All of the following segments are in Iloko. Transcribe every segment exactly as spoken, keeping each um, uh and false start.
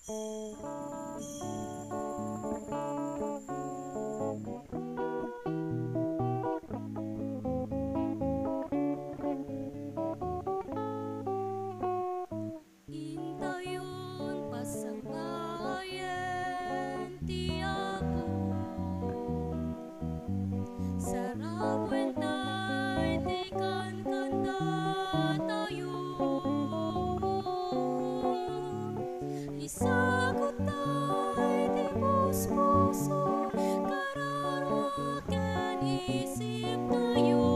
Intayon pasangbayen ti Apo. Sarabuentay ti kankantatayo. Isaguttay ti puspuso, kararua ken isiptayo,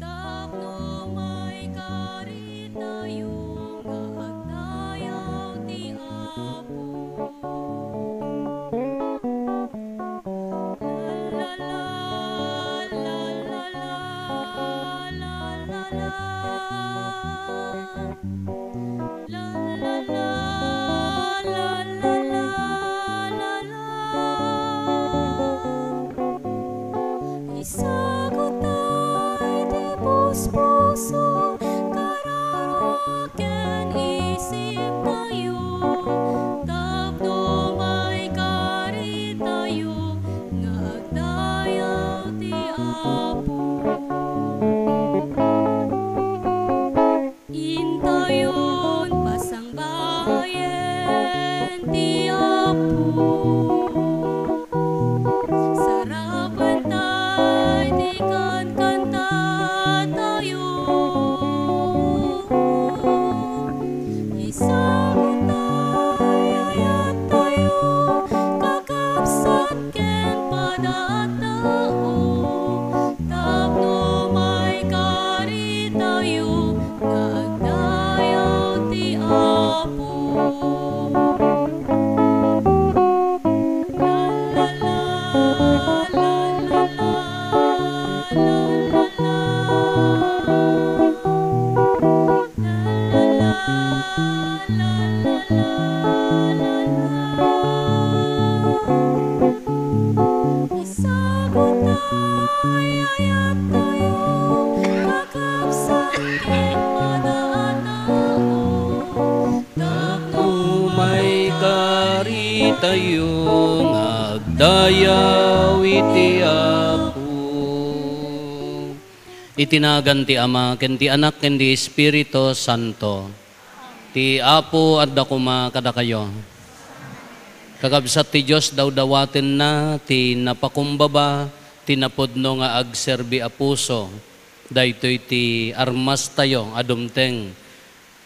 tapno maikaritayo nga agdayaw ti Apo. La, la, la, la, la, la, la, la. La, la, la, la, la, la, la, la. Isaguttay ti puspuso, kararua ken isiptayo, tapno maikaritayo nga agdayaw ti Apo. Intayon pasangbayen ti Apo. Sarabuentay ti kankantatayo. Isaguttay ayattayo, kakabsat ken pada a tao, tapno maikaritayo nga agdayaw ti Apo. La, la, la, la, la, la, la, la, la. La, la, la, la, la, la, la, la. Isaguttay ayattayo, kakabsat ken pada a tao, tapno maikaritayo nga agdayaw iti Apo. Iti nagan ti Ama, ken ti Anak, ken ti Espiritu Santo. Ti Apo adda koma kadakayo. Kakabsat ti Dios, dawdawatenna ti napakumbaba, ti napudno nga agserbi a puso. Daytoy ti armastayo a dumteng.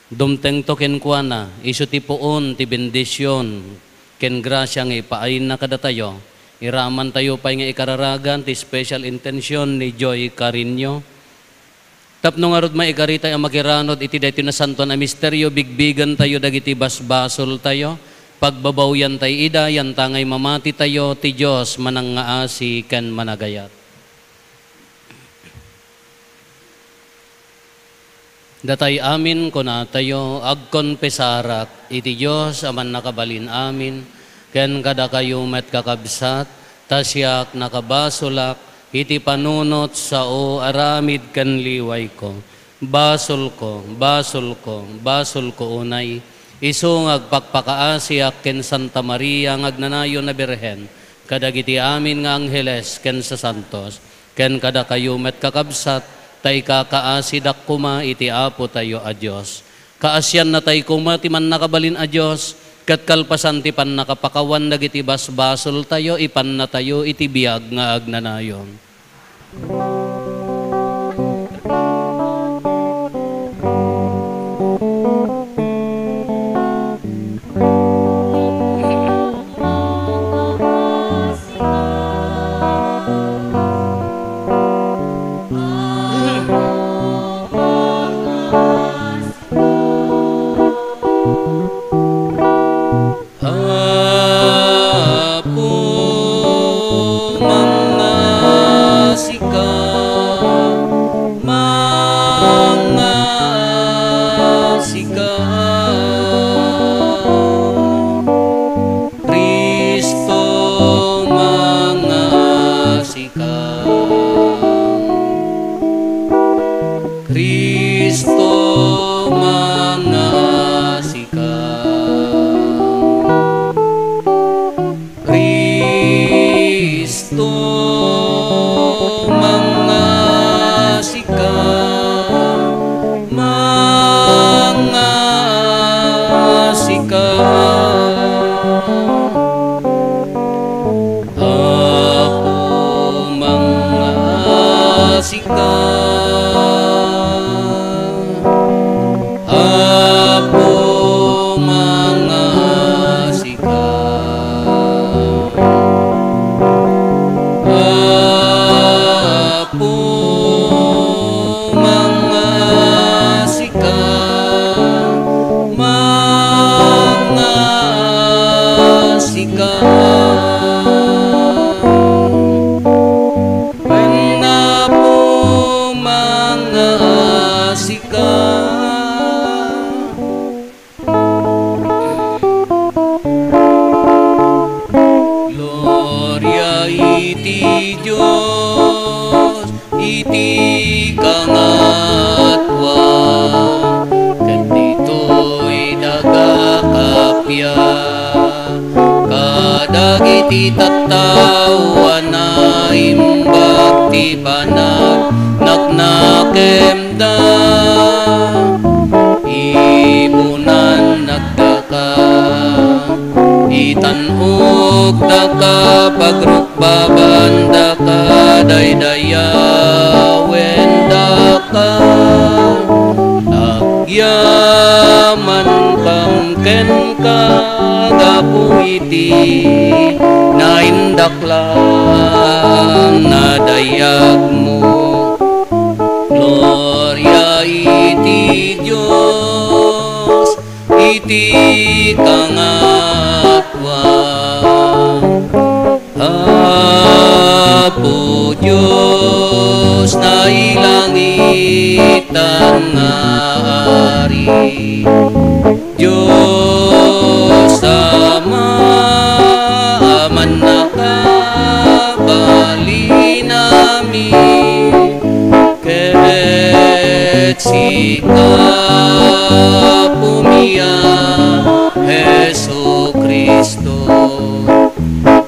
Dumtengto kenkuana, isu ti puon ti bendision ken grasia nga ipaayna kadatayo. Iramantayo pay nga ikararagan ti special intention ni Joy Carino. Tapno ngarud maikaritay a makiranod iti daytoy nasantoan a misterio, bigbigentayo dagiti basbasoltayo, pagbabawiantay ida, yantangay mamatitayo, ti Dios manangngaasi ken managayat. Datay amin kunatayo, agkonfesarak iti Dios a Mannakabalin-amin, ken kadakayo met, kakabsat, ta siak nakabasolak iti panunot sao aramid ken liwayko. Basolko, basolko, basolko unay, isu nga agpakpakaasiak ken Santa Maria nga agnanayon a Birhen, kadagiti amin nga angheles ken sasantos, ken kadakayo met, kakabsat, ta ikakaasidak koma iti Apotayo a Dios. Kaasiannatay koma ti Mannakabalin a Dios, ket kalpasan ti pannakapakawan dagiti basbasoltayo, ipannatayo iti biag nga agnanayon. Apo, mangngaasika, mangngaasika. Cristo, mangngaasika. Cristo, mangngaasika. mangngasika, mangngasika. Apo, mangngasika. Apo, mangngasika. Apo, mangngasika. Mangngasika. Wen Apo, mangngasika. Gloria iti Dios iti kangatua, ket ditoy daga kappia, kadagiti tattao a naimbag ti panagnagnakemda, ibunan nagdaka, itan-okdaka, pagrukbabandaka, daydayawendaka, agyamankam kenka, gapu iti naindaklan a dayagmo. Gloria iti Dios iti kangatua. Apo Dios, nailangitang nga Ari, Dios Ama, a mannakabalinami, ket sika, Apomi a Jesu-Cristo,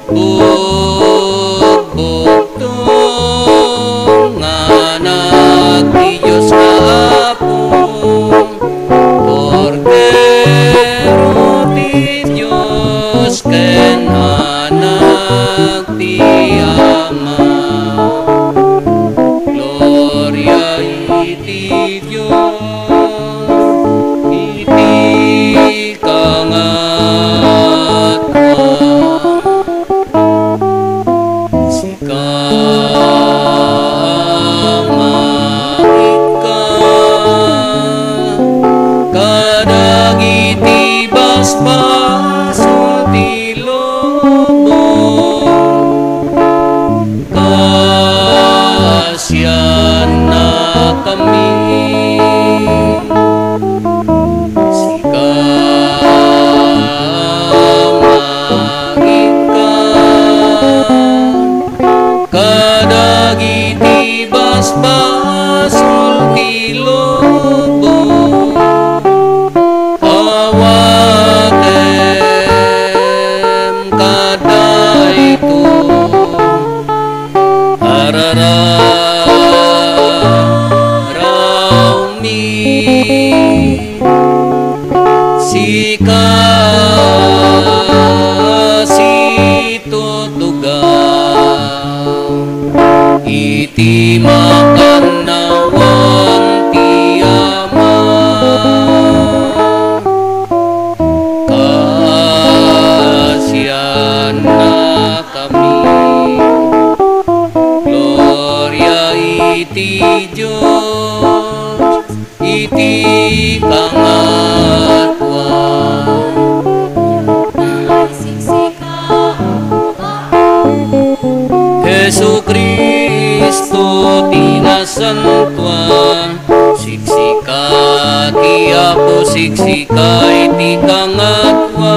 bugbugtong nga Anak ti Dios nga Apo, Kordero ti Dios ken Anak ti Ama. Gloria iti Dios iti kangatua. Sika, Ama, ikka kadagiti basbasol ti lubong. Kasiannakami. Sika, Ama, ikka kadagiti basbasol ti lubong. Awatem kadaytoy, arararawmi. Sika situtugaw iti makannawan ti Ama. Kasiannakami. Gloria iti Dios iti kangatua. Jesu-Cristo ti nasantoan, siksika ti Apo, siksika iti kangatua,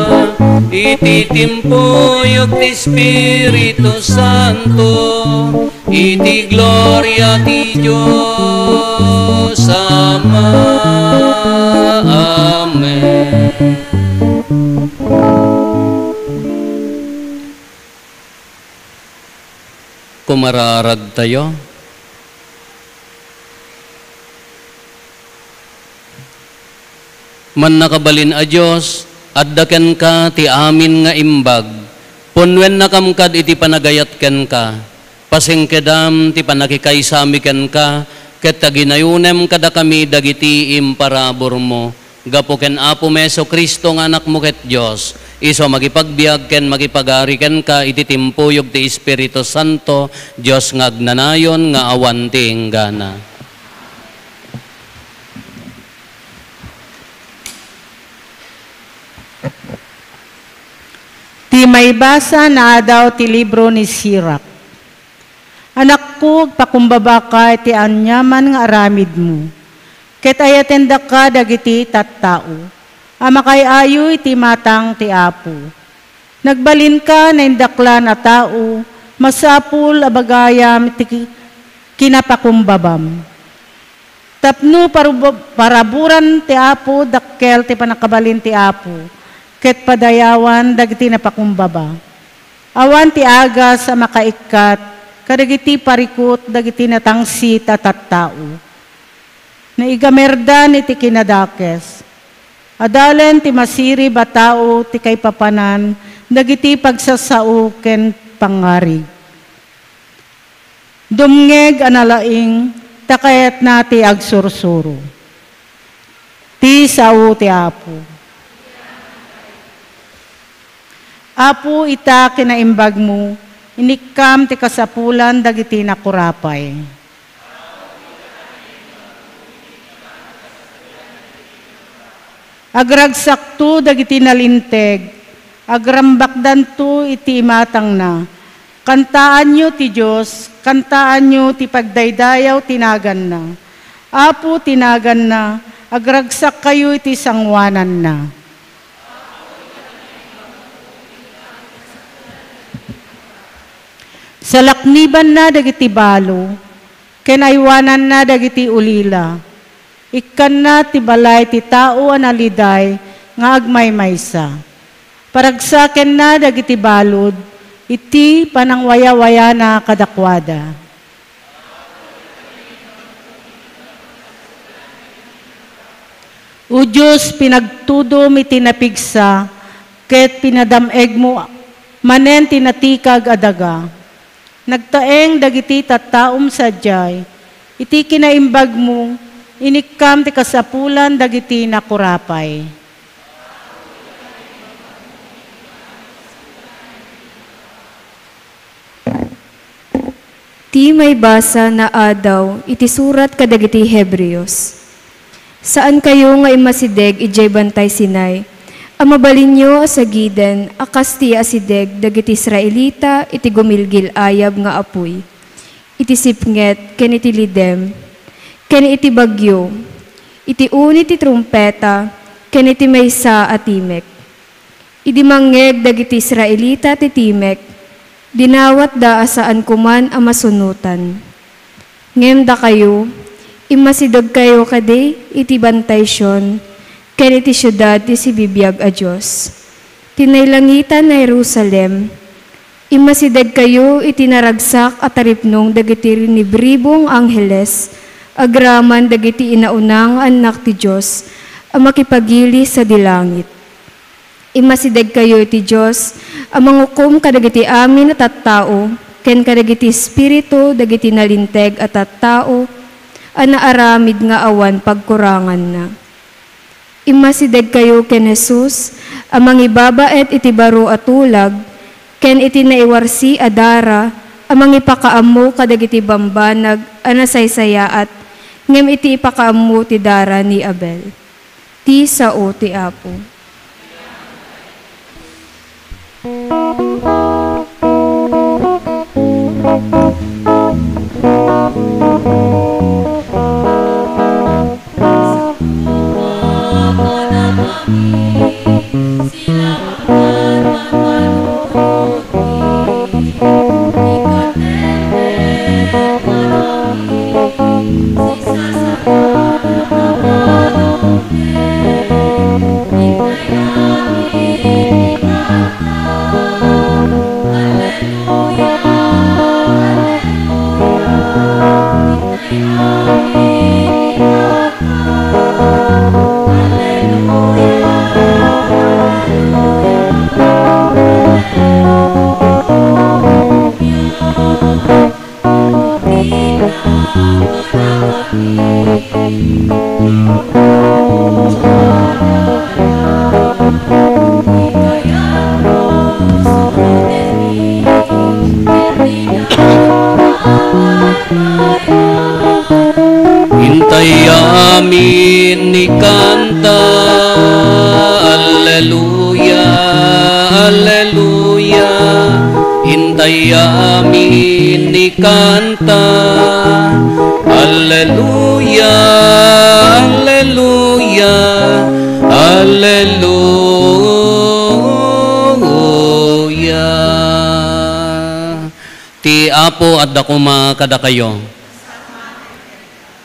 iti timpuyog ti Espiritu Santo, iti gloria ti Dios Ama. Amen. Kumararagtayo. Mannakabalin a Dios, adda kenka ti amin nga imbag. Punnoennakam kad iti panagayat kenka. Pasingkedam ti pannakikaysami kenka, ket aginayonem kadakami dagiti imparaburmo. Gapu ken Apomi Jesu-Cristo nga Anakmo ket Dios, isu a makipagbiag ken makipagari kenka iti timpuyog ti Espiritu Santo, Dios nga agnanayon nga awan ti inggana. Ti maibasa nga adaw ti libro ni Sirach. Anakko, agpakumbabaka iti aniaman nga aramidmo, ket ayatendaka dagiti tattao a makaay-ayo iti imatang ti Apo. Nagbalinka naindaklan a tao, masapul a bagayam ti ki-, kinapakumbabam. Tapno parubo-, paraburan ti Apo, dakkel ti pannakabalin ti Apo, ket padayawan dagiti napakumbaba. Awan ti agas a makaikkat kadagiti parikut dagiti natangsit a tattao. Naigamerdan iti kinadakes. Adalen ti masirib a tao ti kaipapanan dagiti pagsasao ken pangngarig. Dumngeg a nalaing, ta kayatna ti agsursuro. Ti sao ti Apo. Apo, ita kinaimbagmo, inikkam ti kasapulan dagiti nakurapay. Agragsakto dagiti nalinteg, agrambakdanto iti imatangna. Kantaanyo ti Dios, kantaanyo ti pagdaydayaw ti naganna. Apo ti naganna, agragsakkayo iti sangoananna. Salaknibanna dagiti balo, ken aywananna dagiti ulila. Ikkanna ti balay ti tao a naliday nga agmaymaysa. Paragsakenna dagiti balud iti panangwayawayana kadakuada. O Dios, pinagtudom iti napigsa, ket pinadam-egmo manen ti natikag a daga. Nagtaeng dagiti tattaom sadiay. Iti kinaimbagmo, inikkam ti kasapulan dagiti nakurapay. Ti maibasa nga adaw iti surat kadagiti Hebreos. Saankayo nga immasideg idiay Bantay Sinai a mabalinyo a sagiden a kas ti asideg dagiti Israelita iti gumilgil-ayab nga apuy, iti sipnget ken iti lidem, ken iti bagyo, iti uni ti trumpeta, ken iti maysa a timek. Idi mangngeg dagiti Israelita ti timek, dinawatda a saan koman a masunotan. Ngem dakayo, immasidegkayo kadi iti Bantay Sion ken iti siudad ti sibibiag a Dios, ti nailangitan a Jerusalem. Immasidegkayo iti naragsak a taripnong dagiti rinibribong angheles agraman dagiti inauna nga annak ti Dios a makipagili sadi langit. Immasidegkayo iti Dios a mangukom kadagiti amin a tattao ken kadagiti espiritu dagiti nalinteg a tattao a naaramid nga awan pagkuranganna. Immasidegkayo ken Jesus a mangibabaet iti baro a tulag ken iti naiwarsi a dara a mangipakaammo kadagiti bambanag a nasaysayaat ngem iti ipakaammo ti dara ni Abel. Ti sao ti Apo. Intay amin ikanta, Alleluia, Alleluia. Intay amin ikanta, Alleluia, Alleluia, Alleluia. Ti Apo adda koma kadakayo.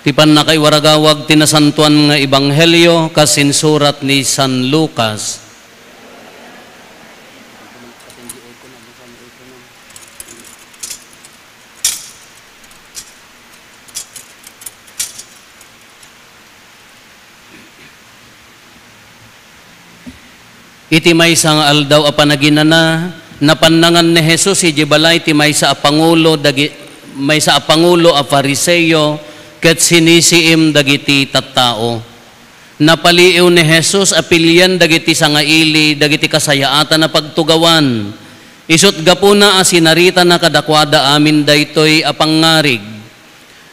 Ti pannakaiwaragawag ti Nasantoan nga Ebanghelio kas insurat ni San Lucas. Iti maysa nga aldaw a panaginana, napan nangan ni Jesus idiay balay ti maysa a pangulo dagi-, maysa a pangulo a Fariseo ket sinisiim dagiti tattao. Napaliiw ni Jesus a pilien dagiti sangaili dagiti kasayaatan a pagtugawan. Isut' gapuna a sinaritana kadakuada amin daytoy a pangngarig.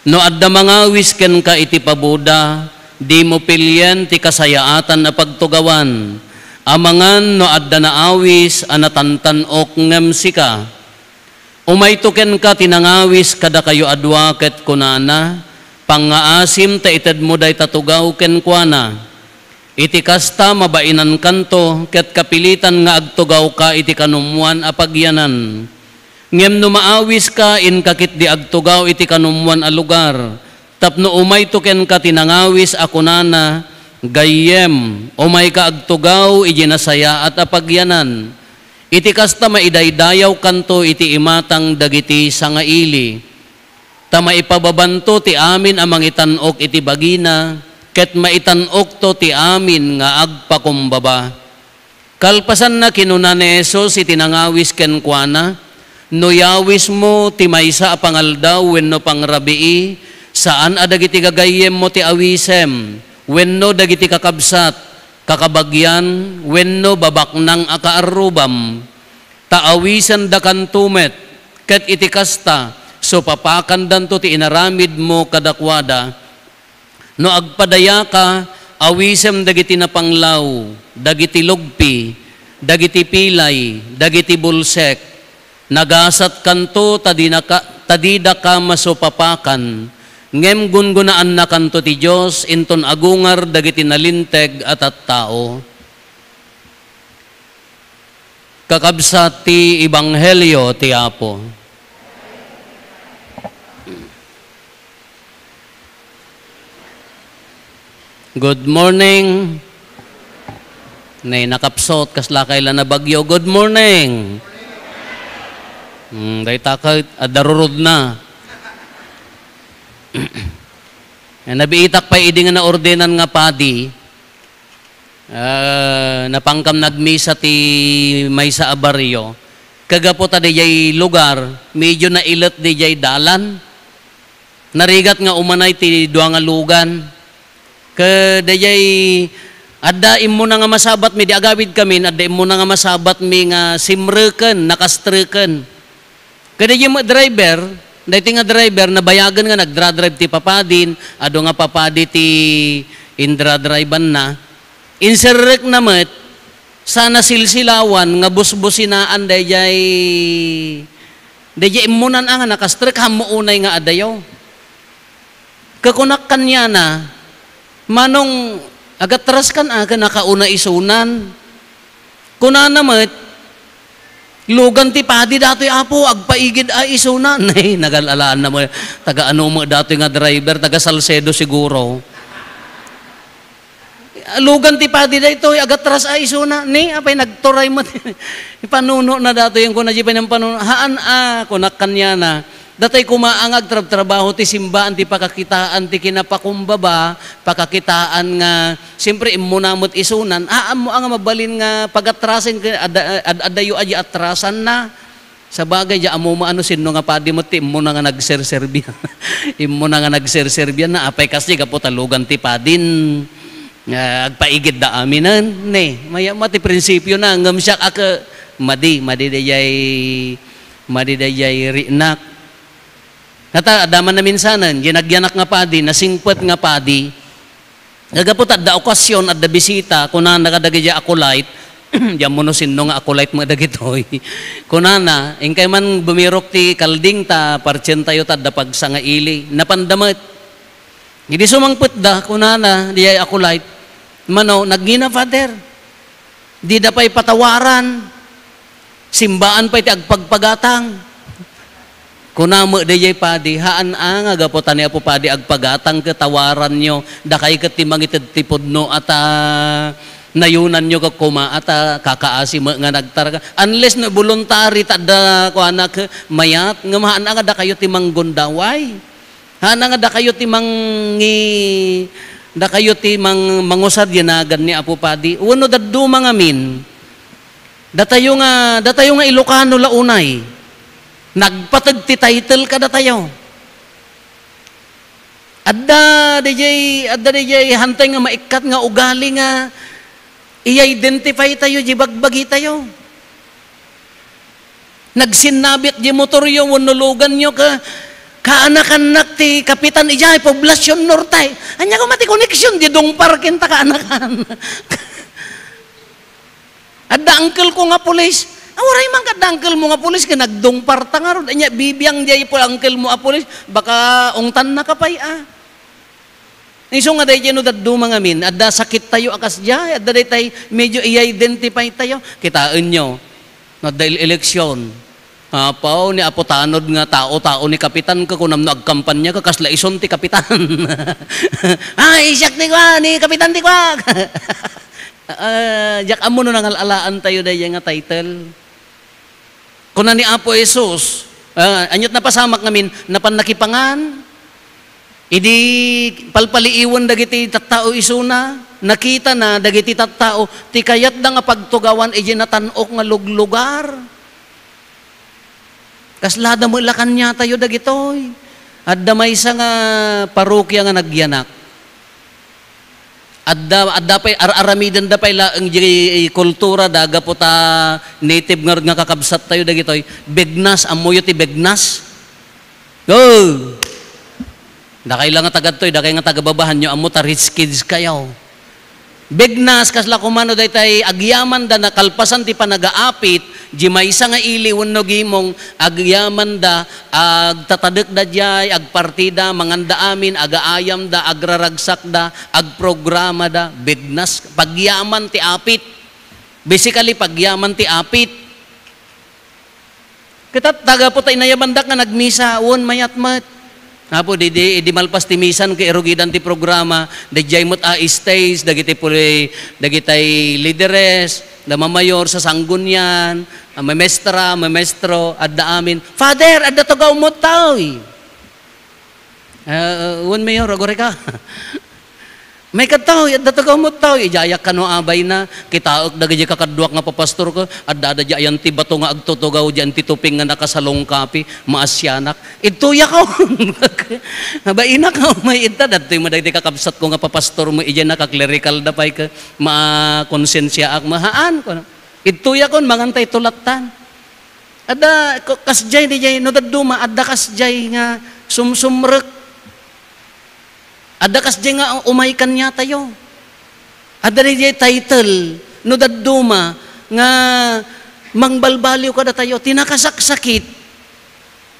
No adda mangawis kenka iti paboda, dimo pilien ti kasayaatan a pagtugawan. Amangan no adda naawis a natantan-ok ngem sika. Umayto kenka ti nangawis kadakayo a dua ket kunana, "Pangngaasim ta itedmo dayta tugaw kenkuana." Iti kasta, mabainankanto ket kapilitan nga agtugawka iti kanummoan a pagyanan. Ngem no maawiska, inka ketdi agtugaw iti kanummoan a lugar, tapno umayto kenka ti nangawis a kunana, "Gayyem, umayka agtugaw idiay nasayaat a pagyanan." Iti kasta, maidaydayawkanto iti imatang dagiti sangaili. Ta maipababanto ti amin a mangitan-ok iti bagina, ket maitan-okto ti amin nga agpakumbaba. Kalpasanna, kinuna ni Jesus iti nangawis kenkuana, "No yawismo ti maysa a pangaldaw wenno pangrabii, saan a dagiti gagayyemmo ti awisem, wenno dagiti kakabsat, kakabagian, wenno babaknang a kaarrubam. Ta awisendakanto met, ket iti kasta, supapakandanto ti inaramidmo kadakuada. No agpadayaka, awisem dagiti napanglaw, dagiti lugpi, dagiti pilay, dagiti bulsek. Nagasatkanto ta dinaka-, ta didaka masupapakan, ngem gungunaannakanto ti Dios inton agungar dagiti nalinteg a tattao." Kakabsat ti Ebanghelio ti Apo. Good morning. Nay, nakapsot, kasla kay la nabagyo. Good morning. Hmm, dayta ket, adda rurudna. Eh, nabiitak pay idi nga naordenan nga padi. Ah, napankam nagmisa ti maysa a barrio. Kagapu ta diay lugar, medyo nailet diay dalan. Narigat nga umanay ti dua nga lugan. Ket diay adda immuna nga masabatmi, di agawidkamin, adda immuna nga masabatmi nga simreken, nakastreken. Kadaydi met driver, daytoy nga driver, nabayagen nga nagdra-drive ti papadin, adu nga papadi ti indra-driveanna. Inserrekna met, sana silsilawan nga busbusinaan daydiay, daydiay immunan a nga nakastrek, ammo unay nga adayo. Kakunak kaniana, "Manong, agatraskan a ken nakauna isunan?" Kunana met, "Lugan ti padi datoy, Apo, agpaigid a isunan." Ay, nagal-alaanna met. Taga ano met datoy nga driver, taga Salcedo siguro. "Lugan ti padi daytoy, agatras a isuna." Ni, apay nagturay met. Ipanunona datoy, kuna diay pay nga ipanunona. "Haan a," kunak kaniana. Datoy koma nga agtrabtrabaho ti simbaan ti pakakitaan ti kinapakumbaba, pakakitaan nga, siyempre, immuna met isunan, ammo nga mabalin nga pagatrasen ken ad-, ad-, adayo a diay atrasanna. Sabagay, diak ammo no sinno nga padi met ti immuna nga nagserserbian. Immuna nga nagserserbian na, apay kasi gapu ta lugan ti padin, ah, agpaigidda aminen. Ne, mayat met ti prinsipiona, ngem siak a ke-, madi, madi daydiay, madi daydiay rinak. Ngata, adda man naminsanen, diay nagyanak nga padi, nasingpet nga padi. Gapu ta adda okasion, adda bisita, kunana kadagiti acolyte, diak ammo no sinno nga acolyte met dagitoy. Kunana, inkay man bumirok ti kalding ta partientayo ta adda pagsangaili. Napanda met. Idi sumangpetda, kunana, diay acolyte, mano, nagngina, Father. Dida pay patawaran. Simbaan pay ti agpagpagatang. Kuna met daydiay padi, haan a nga gapu ta ni Apo Padi agpagatang ket tawaranyo, dakay ket ti mangited ti pudno a ta nayunanyo ket kuma a ta kakaasi met nga nagtarga. Unless no voluntary ta adda kuana ket mayat, ngem haan a nga dakayo ti manggundaway. Haan a nga dakayo ti mangi-, dakayo ti mang-, mangusad iti nagan ni Apo Padi. Wenno dadduma ngamin. Datayo nga, datayo nga Ilocano la unay. Nagpateg ti title kadatayo. Adda daydiay, adda daydiay hantay nga maikkat nga ugali nga i-identify tayo, diay bagbagi tayo. Nagsinnabit diay motoryo wenno luganyo ka, kaanakannak ti kapitan idiay Poblacion Norte. Ania koma ti connection diay Dungpar ken ta kaanakan? Adda uncle ko nga pulis. Ah, uray man kadda uncle mo nga pulis, ket nagdungparta ngarud. Ania, bibiang diay po uncle mo a pulis, baka ungtannaka pay, ah. Isu nga daydiay no dadduma ngamin, adda sakit tayo a kasdiay, adda daytay medyo i-identify tayo. Kitaenyo, no adda el-, eleksyon, apaw, ni Apo Tanod nga tao-tao ni Kapitan, ka kunam no agkampanya ka, kasla ison ti Kapitan. Ah, siak ti kua, ni Kapitan ti kua. Ah, diak ammo no nangal-alaan tayo daydiay nga title. Kuna ni Apo Jesus, ah, aniat napasamak ngamin, napan nakipangan. Idi palpaliiwen dagiti tattao isuna, nakitana dagiti tattao ti kayatda nga pagtugawan idiay natan-ok nga luglugar. Kaslada met la kaniatayo dagitoy. Adda maysa nga parokia nga nagyanak. Adda, adda pay, ar-aramidenda pay laeng diay kultura da gapu ta native ngarud nga kakabsattayo dagitoy. Begnas, ammoyo ti begnas? Go! Dakay la nga tagadtoy, dakay nga taga-Babahan, ammo ta rich kids kayo. Begnas, kasla koma no daytay agyamanda nakalpasan ti panagaapit, diay maysa nga ili wenno gimong, agyamanda, agtatadekda diay, agpartida, manganda amin, agaayamda, agraragsakda, agprogramada, begnas, pagyaman ti apit. Basically, pagyaman ti apit. Ket ta gapu ta inayamandak nga nagmisa, wen, mayat met. Apo, di, di, di malpas ti misan ket irugidan ti programa, daydiay met a stage, dagiti puli-, dagitay lideres, da mamayor, sasanggunian, a mamestra, mamestro, adda amin. Father, adda tugaw met tayo. Ah, wen, Mayor, agurayka. Maikadtayo, adda tugaw met tayo. Idiayak kano abayna. Kitaek dagiti kakaduak nga papastor ko. Adda, adda diay ayan ti bato nga agtutugaw, diay ti tuping nga nakasalungkapi. Maasianak. Idtoyakon. Abainak, may idta. Dadtoy mo dagiti kakabsat ko nga papastor mo. Idiay nakaklerical da pay ka. Makonsensiaak. Mahaan. Idtoyakon, mangantay tulattan. Adda, ko-, kasdiay, diay, no dadduma, adda kasdiay nga sumsumrek. Adda kasdiay nga umay kaniatayo. Adda diay title, no dadduma, nga mangbalbaliw kadatayo. Ti nakasaksakit,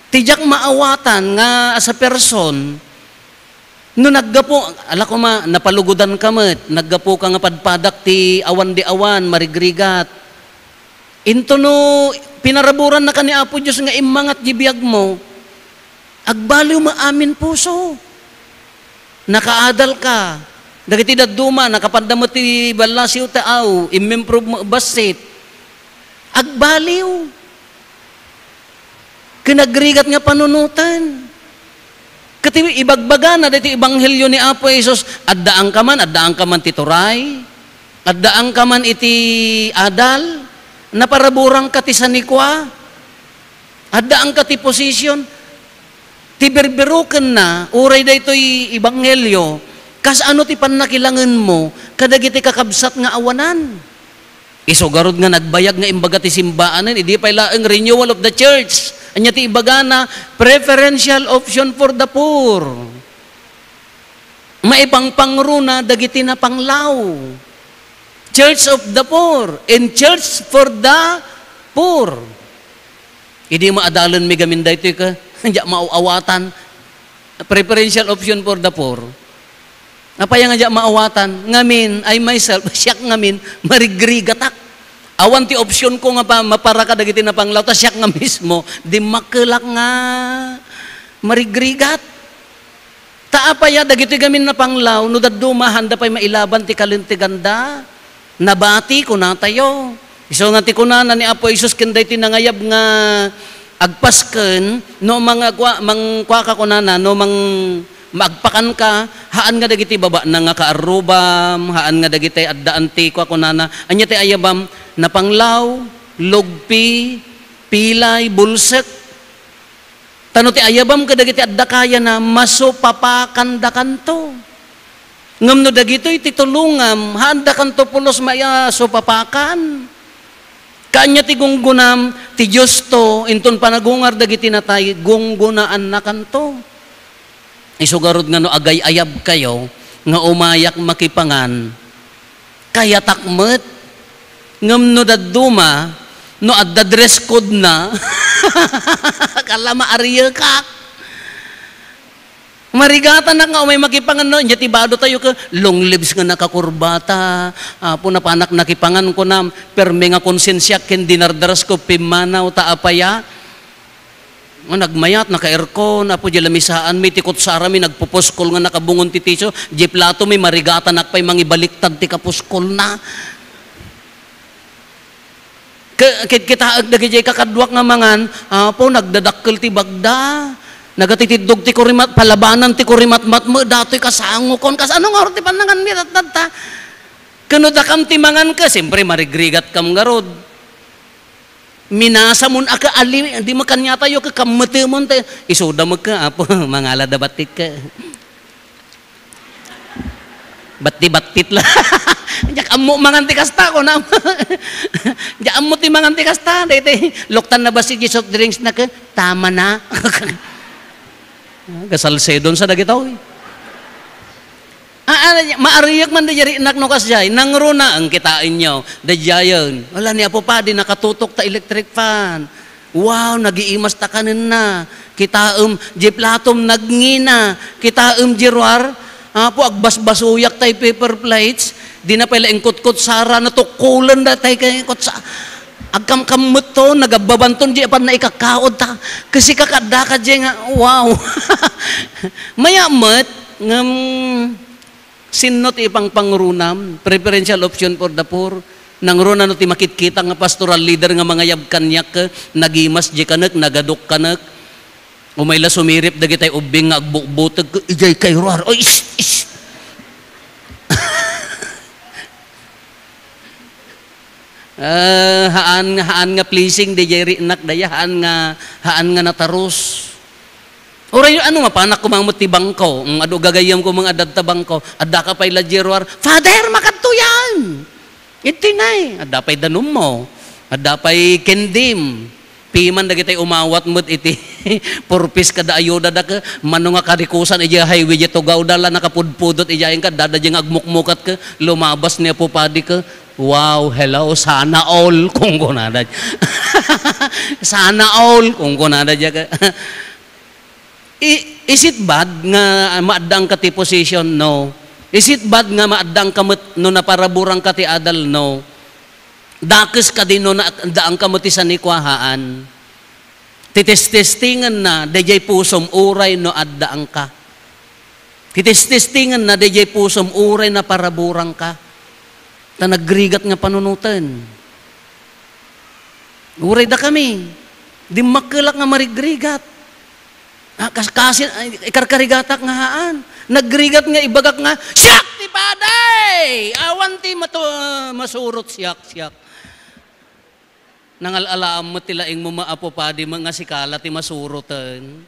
ti diak maawatan nga as a person, no naggapu, ala koma, napalugodanka met, naggapuka nga padpadak ti awan di awan, marigrigat. Into no pinaraburannaka ni Apo Dios nga immangat di biagmo, agbaliw met amin puso. Nakaadalka. Dagiti dadduma, nakapanda met ti ballasiw ti aw, imimprove met bassit. Agbaliw. Ken agrigat nga panunoten. Ket ibagbagana daytoy ebanghelio ni Apo Jesus, addaanka man, addaanka man ti turay, addaanka man iti adal, naparaburangka ti sanikua. Addaanka ti position, ti birbirukenna, uray daytoy ebanghelio, kasano ti pannakilangenmo kadagiti kakabsat nga awanan? Isu garud nga nagbayag nga imbaga ti simbaanen, idi pay laeng renewal of the church. Ania ti ibagana? Preferential option for the poor. Maipangpangruna dagiti napanglaw. Church of the poor and church for the poor. Idi maadalenmi gamin daytoy ka, diak maaw-awatan. Preferential option for the poor. Apay nga diak maawatan? Ngamin, I myself, siak ngamin, marigrigatak. Awan ti option ko nga pa, mapara kadagiti napanglaw, ta siak nga mismo, dimmakkelak nga marigrigat. Ta apay a dagitoy gamin napanglaw, no dadduma, haanda pay mailaban ti kalinteganda? Nabati, kunatayo. Isu nga ti kunana ni Apo Jesus ken daytoy nangayab nga agpasken, no mangagwa-, mangkuaka kunana, no mang-, maagpakanka, haan nga dagiti babana nga kaarrubam, haan nga dagiti addaan ti kua kunana, ania ti ayabam? Napanglaw, lugpi, pilay, bulsek. Ta no ti ayabam kadagiti adda kayana, masupapakandakanto. Ngem no dagitoy ti tulongam, haandakanto pulos maisupapakan. Kaanya ti gunggonam, ti Diosto, inton panagungar dagiti natay, gunggonaannakanto. Isu garud nga no agay-ayabkayo nga umayak makipangan, kayatak met. Ngem no dadduma, no adda dress code na, kala maariyekak. Marigatanak nga umay makipangan, no? Inya ti bado tayo ka, long lives nga nakakurbata. Apo, napanak nakipangan ko na, permi nga konsensiak ken dinardaras ko pimmanaw, ta apaya? Nga nagmayat, naka-aircon, apo, di lamisaanmi, ti kutsarami, nagpupuskol nga nakabungon ti tiso, di platomi, marigatanak pay mangibaliktad ti kapuskol na. Ke-, kit-, kitaek dagiti kakaduak nga mangan, apo, nagdadakkel ti bagda. Nagatitiddog ti kurimat-, palabanan ti kurimatmat met, datoy kasangokon, kas-, ano nga ti pannanganmi, tat-, tatta? Kano dakam ti mangan ka, siyempre, marigrigat kam ngarud. Minasa mon a ka ali-, di mo kanyatayo ka kammetemon, te, isuda mo ka, apo, mangala da batik ka. Batti-battit la. Diak ammo mangan ti kasta, kunam. Diak ammo ti mangan ti kasta. Daytoy, luktan na ba si soft drinks na ka? Tama na. Kasalsedon sa dagitoy. Ah, ah, maariyak man da jari inak no kasjay. Nangruna, ang kitaenyo. Da jayen. Wala ni Apo Padi, nakatutok ta electric fan. Wow, nagiimas ta kanenna. Kitaem, di platom nagngina. Kitaem, di ruar, apo, agbasbasuyak tay paper plates. Di na pay la ingkutkot sara, natukkulen da tay kay kutsa-, agkamkammet to, nagabbabanton, di apan naikakkaod ta. Kasi kakadda ka, di nga, wow. Maya met, ngem, Sinno ti ipangpangrunam? Preferential option for the poor. Nangruna no ti makitkita nga pastoral leader nga mangayab kaniak, nagimas di kanek, nagadok kanek. Umay la sumirip dagitay ubbing nga agbukbuteg, ijay kay ruar. Oy, is, is. Ah, haan nga, haan nga pleasing, di jay rinak daya, haan nga, haan nga natarus. Uray, ano, mapanak koma met ti bangko. Mm, adu gagayyem ko mga adda ta bangko. Adda ka pay la jeruar. Father, makadto yan! Iti nay. Adda pay danummo. Adda pay kendim. Piman dagitay umawat met iti purpis kada ayuda da ka. Mano nga karikusan, ija highway, ija tugaw da la nakapudpudot, ija inka, dada ija nga agmukmukat ka. Lumabas ni Apo Padi ka. Wow, hello, sana all, kung kunada. Sana all, kung kunada ija ka. I-, is it bad nga maaddaanka ti position? No. Is it bad nga maaddaanka met no naparaburangka ti adal? No. Dakes kadi no na-, addaanka met ti sanikuahaan? Titestestingenna dayjay pusom uray no addaanka. Titestestingenna dayjay pusom uray naparaburangka. Ta nagrigat nga panunoten. Uray dakami, dimmakkelak nga marigrigat. Ah, kas-, kasi, ay, ikarkarigatak nga haan. Nagrigat nga ibagak nga, "Siak ti padi! Awan ti matu-, masurot siak, siak." Nangal-alaam met ti laingmo, Apo Padi, met nga sika la ti masuroten.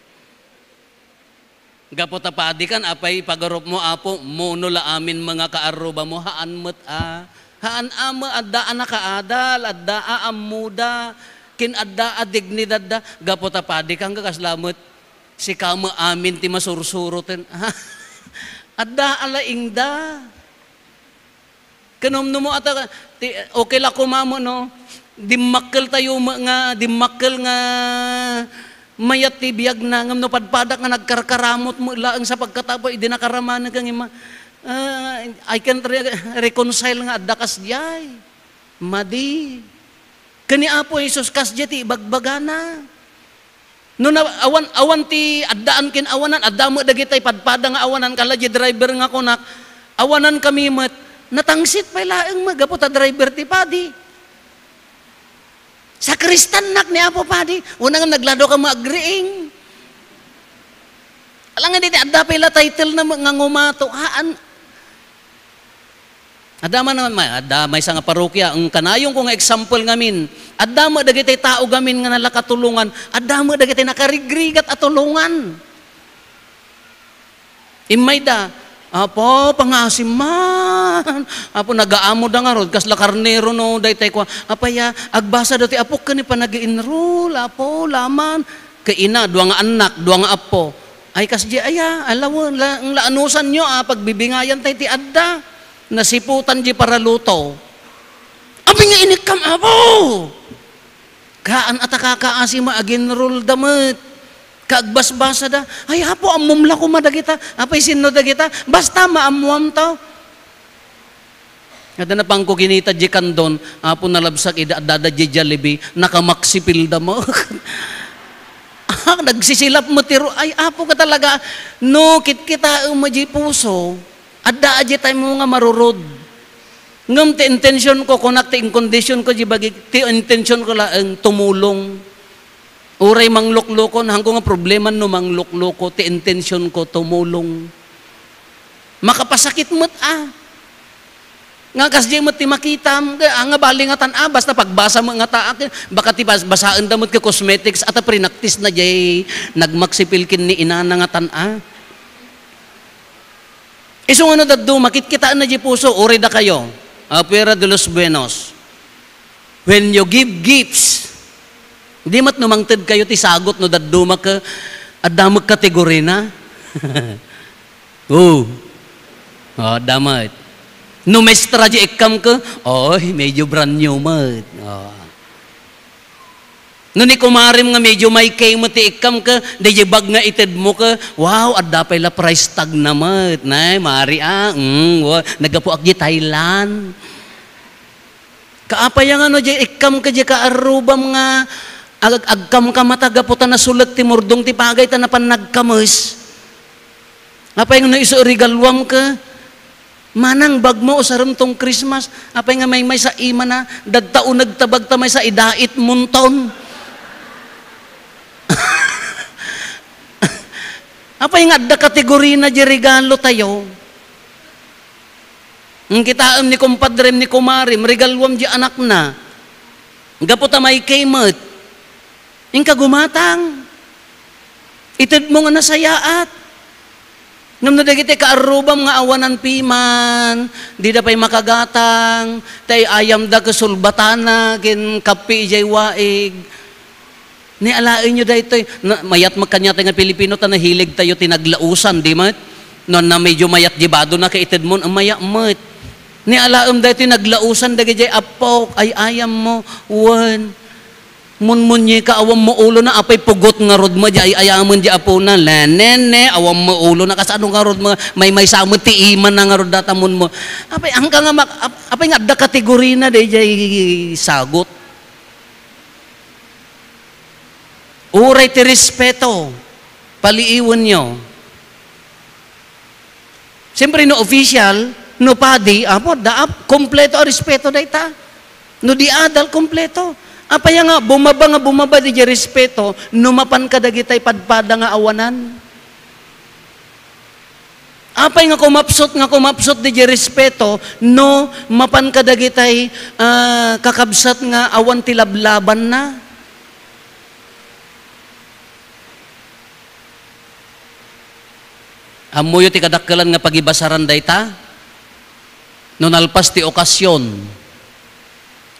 Gapu ta padi kan, apay ipagarupmo, Apo, muno la amin nga kaarrubamo, haan met a. Haan a met, adda a nakaadal, adda a ammoda, ken adda a dignidadda. Gapu ta padi kan, kasla met, sika met amin ti masursuroten. Adda a laingda. Ken umno mo ata, ti, okay la koma met, no? Dimmakkel tayo met nga, dimmakkel nga mayat ti biagna, ngem no padpadak nga nagkarkaramot met laeng sa pagkatapos, idi nakaramanek nga ima-, ah, I can't re-, reconcile nga adda kasdiay. Madi. Ken ni Apo Jesus, kasdiay ti ibagbagana. No na, awan, awan ti addaan ken awanan, adda met dagiti padpada nga awanan, kala di driver nga kunak, awanan kami met, natangsit pay laeng met, gapu ta driver ti padi. Sakristannak ni Apo Padi, una nga naglado ka mo agriing. Alangan iti adda pay la title na met nga ngumato, haan, Adda man, ma-, adda maysa nga parokya, ang kanayonko nga example ngamin, adda met dagiti tao gamin nga nalakatulongan, adda met dagiti nakarigrigat a tulongan. Immayda, "Apo, pangasim man. Apo, nagaammoda ngarud, kasla karnero no, daytay kua. Apay a, agbasada ti apok ken ni panag-enroll, Apo, laman." Kay ina, dua nga annak, dua nga appo. Ay, kasdi aya, alawen, la, la anusanyo a pagbibingayan tay ti adda. Nasiputan di paraluto. Apay nga inikkam, Apo? Kaan a ta kakaasi met, ag-enrollda met. Kaagbasbasada. Ay, Apo, ammom la koma dagita. Apay, sinno dagita? Basta maammoam to. Adda napangko kinita di kandon, Apo, nalabsak idi addada di Jollibee, nakamaksipilda mo. Ah, nagsisilap mo tiro, ay, Apo ka talaga, no, kitkitaem mo di puso, adda a di tayo mo nga marurod. Ngem ti intention ko, kunak ti inkondisyon ko di bagik, ti intention ko laeng tumulong. Uray mangluklukon, haanko nga problema no manglukluko, ti intention ko tumulong. Makapasakit met a. Nga kasdi met ti makitam, nga, nga bali nga tan-a, basta pagbasa mo nga taak, baka ti bas-, basaen da met ket cosmetics, ata prinaktis na jay nagmaksipil ken ni inana nga tan-a. Isu nga no dadduma, kitkitaenna di puso, uray dakayo, a, fuera de los buenos. When you give gifts, di met no mangted kayo ti sagot no dadduma ket adda met kategorina. Oh. Oh, adda met. No mestra di ikkam ket, oy, medyo brand new met. Oh. No ni kumarem nga medyo may kay mo ti ikkam ket, daydi bag nga itedmo ket, wow, adda pay la price tag na met. Nay, mari a, mm, wa, naggapuak di Thailand. Kaapay nga no, di ikkam ket di kaarrubam nga ag-, agkamkamata gapu ta nasulet ti murdong ti pagay ta napan nagkames. Apay nga no isu regaluam ket, manang bagmo usarem tong Christmas, apay nga maymaysa imana, dadta uneg ta bagta maysa idait munton. Apay nga adda kategorina di regalo tayo. Ngem kitaem ni kumpadrem ni kumarem, regaluam di anakna. Gapu ta may kay met. Inka gumatang. Itedmo nga nasayaat. Ngem no dagiti kaarrubam nga awanan piman, dida pay makagatang, tay ayamda ket sulbatana, ken kappi idiay waig. Ni alaenyo daytoy, na, mayat met kaniatayo nga Pilipino ta nahilig tayo ti naglausan, di met? No, na medyo mayat di badona ket itedmon, maya met. Ni alaem daytoy naglausan dagidiay appok, ay-ayammo, wen. Munmunye ka, awan mo ulo na, apay pugot ngarud mo, di ay-ayamen di apona. Le, ne, ne, awan mo ulo na, kasano ngarud mo, maymaysa met ti ima na ngarud datamun mo. Apay, angka nga mak-, ap-, apay nga adda kategorina, daydiay sagot. Uray ti respeto, paliiwenyo. Siyempre, no official, no padi, apo, daap, kompleto a respeto dayta. No di adal, kompleto. Apay nga, bumaba nga bumaba di respeto, no mapan kadagitay padpada nga awanan. Apay nga kumapsut nga kumapsut diay respeto no mapan kadagitay, ah, kakabsat nga awan ti lablabanna? Ammoyo ti kadakkelan nga pagibasaran dayta? No nalpas ti okasion,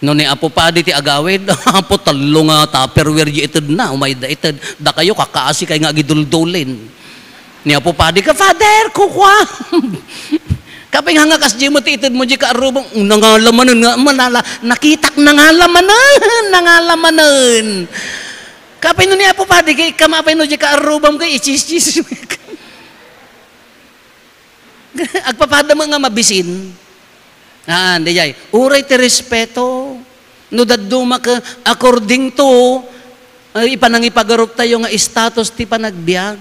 no ni Apo Padi ti agawid, Apo, tallo nga Tupperware diay itedna, umayda ited. Dakayo, kakaasi kay nga agiduldulin. Ni Apo Padi ka, "Father, kukua." Kapay nga nga kasdi met ti itedmo diay kaarrubam, "Nangala manen nga malala, nakitak nangala manen, nangala manen." Kapay no ni Apo Padi, kay ikam apay no diay kaarrubam, kay ichischis. Agpapada met nga mabisin. Ah, diay. Uray ti respeto. No dadduma ka, according to, eh, ipanangipagarup tayo nga status ti panagbiag.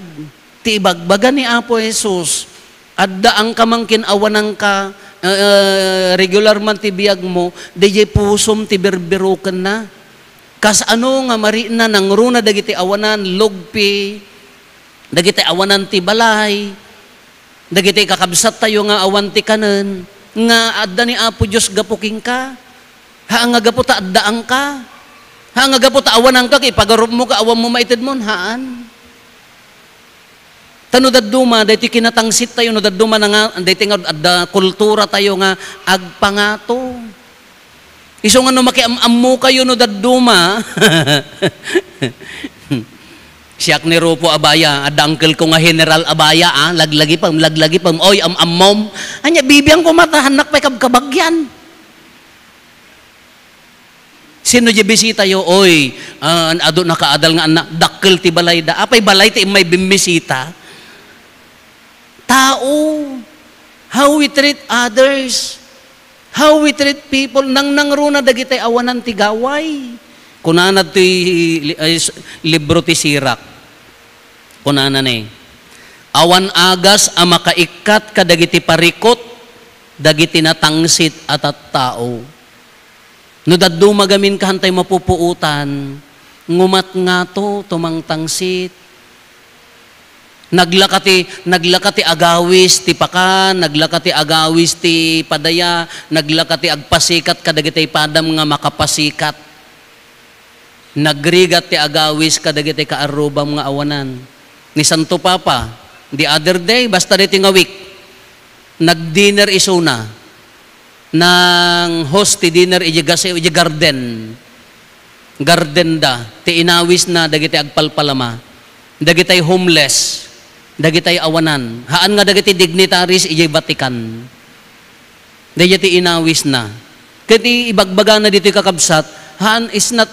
Ti ibagbaga ni Apo Jesus, adda angka mangkin awananka, eh, regular man ti biagmo, diay pusom ti birbirukenna. Kasano nga marina nangruna dagiti awanan, lugpi, dagiti awanan ti balay, dagiti kakabsattayo nga awan ti kanen, nga adda ni Apo Dios gapu kenka. Haan nga gapu ta addaanka. Haan nga gapu ta awananka, ket ipagarupmo ket awanmo maitedmon. Haan. Ta no dadduma, daytoy kinatangsittayo, no dadduma na nga, daytoy nga adda kulturatayo nga agpangato. Isu nga no makiam-ammokayo no dadduma, siak ni Rufo Abaya, adda uncle ko nga General Abaya, ah, laglagipem, laglagipem, oy, am-ammom. Ania, bibiangko mata, hannak pay kabkabagyan. Sino diay bisitayo? Oy, ah, adu nakaadal nga annak, dakkel ti balayda. Apay balay ti immay bimmisita? Tao. How we treat others. How we treat people. Nangnangruna dagiti awanan ti gaway. Kunana ti li-, ay, s-, libro ti Sirak. Kunana ni, "Awan agas a makaikkat kadagiti parikut dagiti natangsit a tattao." No dadduma gamin, kaantay mapupuotan, ngumat ngato tumangtangsit. Naglaka ti, naglaka ti agawis ti pakan, naglaka ti agawis ti padaya, naglaka ti agpasikat kadagiti padam nga makapasikat. Nagrigat ti agawis kadagiti kaarrubam nga awanan. Ni Santo Papa, the other day, basta daytoy nga week, nagdinner isuna. Nang-host ti dinner idiay gase-, idiay garden. Garden da, ti inawisna dagiti agpalpalama, dagitay homeless, dagitay awanan. Haan nga dagiti dignitaries idiay Vatican. Daydiay ti inawisna. Ket i-, ibagbagana ditoy, kakabsat, haan, is not,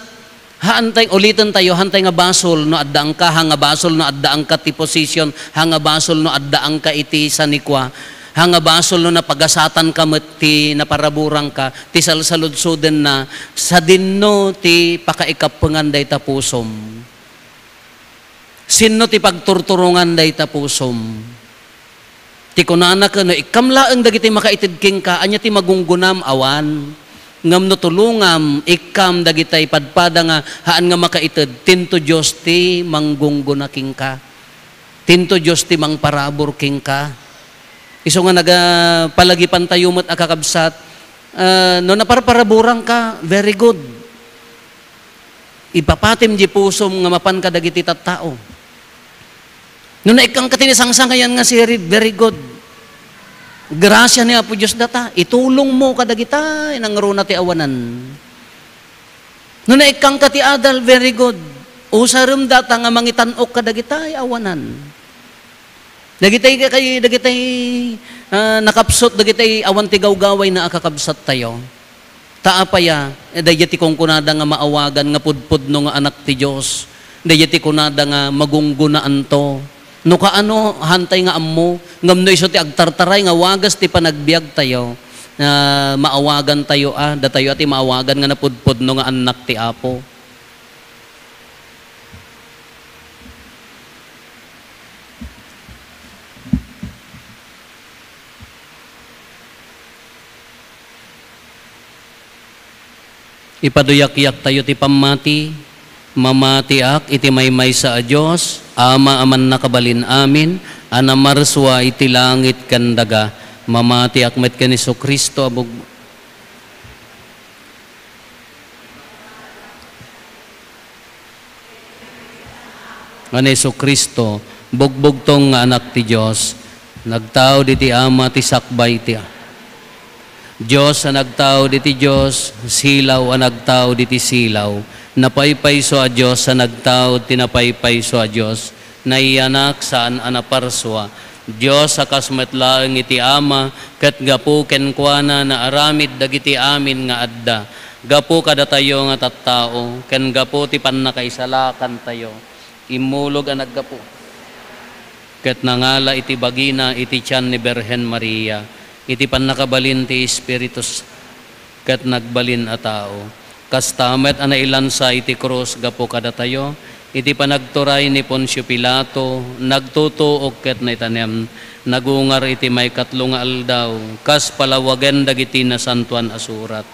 haantay, uliten tayo, haantay nga basol no addaanka, ha nga basol no addaanka ti position, ha nga basol no addaanka iti sanikua, ha nga basol no napagasatanka met ti naparaburangka, ti salsaludsodenna, sadinno ti pakaikappengan dayta pusom? Sinno ti pagturturongan dayta pusom? Ti kunana ken, no ikkam laeng dagiti makaited kenka, ania ti magunggonam? Awan. Ngem no tulongam, ikkam dagitay padpada nga haan nga makaited, tinto Dios ti manggunggona kenka. Tinto Dios ti mangparabur kenka. Isu nga nagapalagipantayo met a kakabsat, ah, no naparparaburangka, very good. Ipapatim di pusom nga mapan kadagiti tattao. No naikkangka ti nasangsangayan nga sirib, very good. Grasia ni Apo Dios data, itulongmo kadagita nangruna ti awanan. No naikkangka ti adal, very good. Usarem data nga mangitan-ok kadagita awanan. Dagitay kay, dagitay, ah, nakapsut, dagitay awan ti gawgawayna a kakabsattayo. Ta apay a, eh, daydiay ti kunkunada nga maawagan nga pudpudno nga anak ti Dios. Daydiay ti kunada nga magunggonaanto. No kaano, hantay nga ammo, ngem no isu ti agtartaray nga wagas ti panagbiagtayo, ah, maawagantayo a, datayo a ti maawagan nga napudpudno nga annak ti Apo. Ipaduyakyak tayo ti pammati. Mamatiak iti maymaysa a Dios, Ama a mannakabalin amin, a namarsua iti langit ken daga, mamatiak met ken Jesu-Cristo a bug-, nga ni Jesu-Cristo, bugbugtong nga Anak ti Dios, nagtaud iti Ama ti sakbay ti Dios a nagtaud iti Dios, silaw a nagtaud iti silaw, napaypayso a Dios a nagtaud ti napaypayso a Dios, naiyanak saan a naparsua, Dios a kas met laeng iti Ama, ket gapu kenkuana naaramid dagiti amin nga adda. Gapu kadatayo nga tattao, ken gapu ti pannakaisalakantayo, immulog a naggapu ket nangala iti bagina iti tian ni Birhen Maria, iti pannakabalin ti Espiritu Santo, ket nagbalin a tao. Kasta met a nailansa iti krus gapu kadatayo, iti panagturay ni Poncio Pilato, nagtutuok ket naitanem, nagungar iti maikatlo nga aldaw, kas palawagen dagiti Nasantoan a Surat.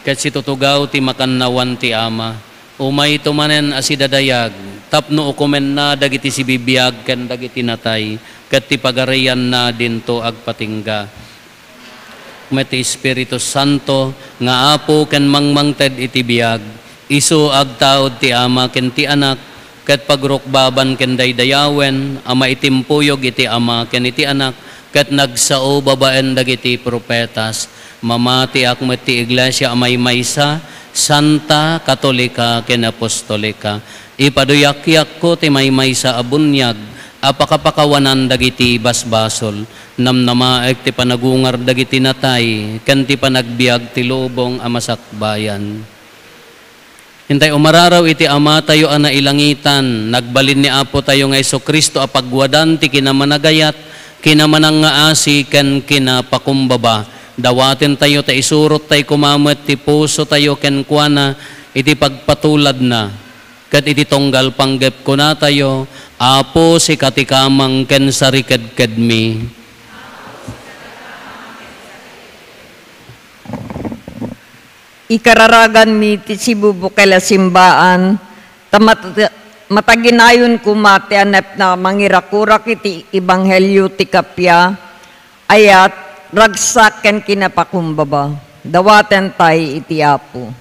Ket situtugaw ti makannawan ti Ama, umayto manen a sidadayag, tapno ukomenna dagiti sibibiag ken dagiti natay, ket ti pagarianna dinto agpatingga. Met ti Espiritu Santo nga Apo ken mangmangted iti biag, isu agtaud ti Ama ken ti Anak, ket pagrukbaban ken daydayawen a maitimpuyog iti Ama ken iti Anak, ket nagsao babaen dagiti profetas. Mamatiak met ti iglesia a maymaysa, santa, katolika, ken apostolika. Ipaduyakyakko ti maymaysa a buniag a pakapakawanan dagiti basbasol. Namnamaek ti panagungar dagiti natay ken ti panagbiag ti lubong a masakbayan. Intay umararaw iti Amatayo a nailangitan, nagbalin ni Apotayo nga Jesu-Cristo a pagwadan ti kinamanagayat, kinamanangngaasi, ken kinapakumbaba. Dawatentayo ta isurottay koma met ti pusotayo kenkuana iti pagpatuladna, ket iti tunggal panggep kunatayo, Apo, sika ti kamang ken sarikedkedmi. Ikararaganmi ti sibubukel a simbaan, ta mat-, mataginayon koma ti anepna a mangirakurak iti ebanghelio ti kappia, ayat, ragsak ken kinapakumbaba. Dawatentay iti Apo.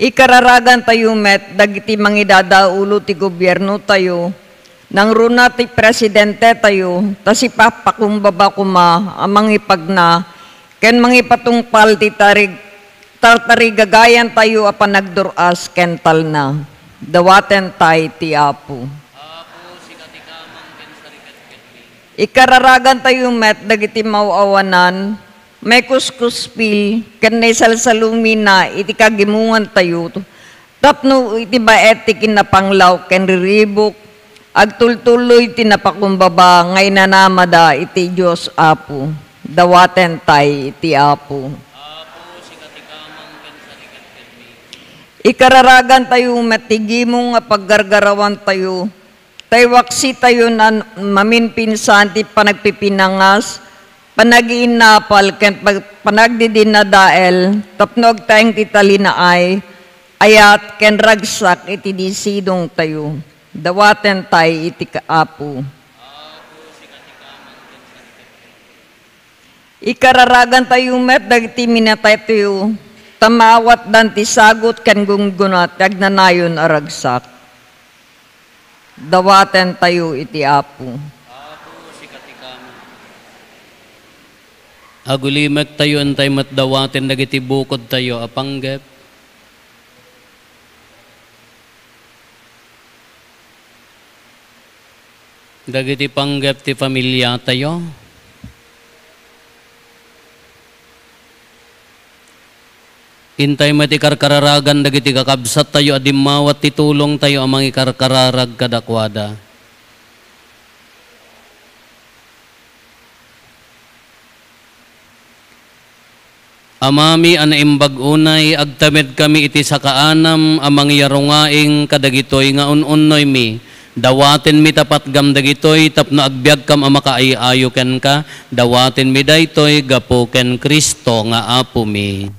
Ikararagantayo met dagiti mangidadaulo ti gobiernotayo, nangruna ti presidentetayo, ta sipapakumbaba koma a mangipagna ken mangipatungpal ti tarig-, tartarigagayantayo a panagdur-as ken talna. Dawatentay ti Apo. Ikararagantayo met dagiti maw-awanan, maikuskuspil, ken naisalsalumina iti kagimongantayo, tapno iti baet ti kinapanglaw ken riribuk, agtultuloy ti napakumbaba nga inanamada iti Dios Apo. Dawatentay iti Apo. Ikararagantayo met ti gimong a paggargarawantayo, ta iwaksitayon a maminpinsan ti panagpipinangas, panagiinnapal, ken pag-, panagdidinadael tapno agtaeng ti talinaay, ayat, ken ragsak iti disidongtayo. Dawatentay iti ka-, Apo. Ikararagantayo met dagiti minataytayo, ta maawatdan ti sagut ken gunggona ti agnanayon a ragsak. Dawatentayo iti Apo. Apo, sika ti kamang. Agulimektayo intay met dawaten dagiti bukodtayo a panggep. Dagiti panggep ti familiatayo. Intay met ikarkararagan dagiti kakabsattayo a dimmawat ti tulongtayo a mangikarkararag kadakuada. Amami a naimbag unay, agtamedkami iti sakaanam a mangyarungaing kadagitoy nga un-unnoymi. Dawatenmi ta patgam dagitoy tapno agbiagkam a makaay-ayo kenka. Dawatenmi daytoy gapu ken Cristo nga Apomi.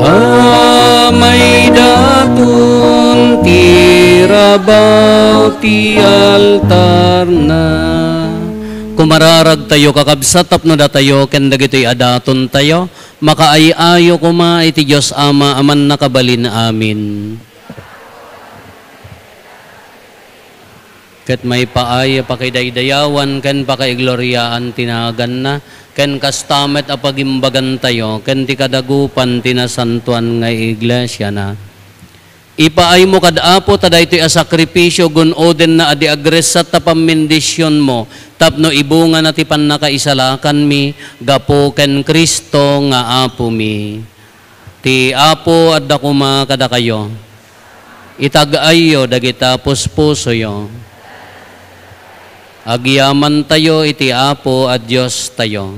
A maidaton ti rabaw ti altarna. Kumararagtayo, kakabsat, tapno datayo ken dagitoy a datontayo, makaay-ayo koma iti Dios Ama a Mannakabalin. Amen. Ket maipaay a pakidaydayawan ken pakaigloriaan ti naganna, ken kasta met a pagimbagantayo ken ti kadagupan ti nasantoan nga iglesiana. Ipaaymo kad Apo ta daytoy a sakrifisio gun-odenna a di agressat ta pammendisionmo tapno ibungana ti pannakaisalakanmi gapu ken Cristo nga Apomi. Ti Apo adda koma kadakayo. Itag-ayyo dagita puspusoyo. Agyamantayo iti Apo a Diostayo.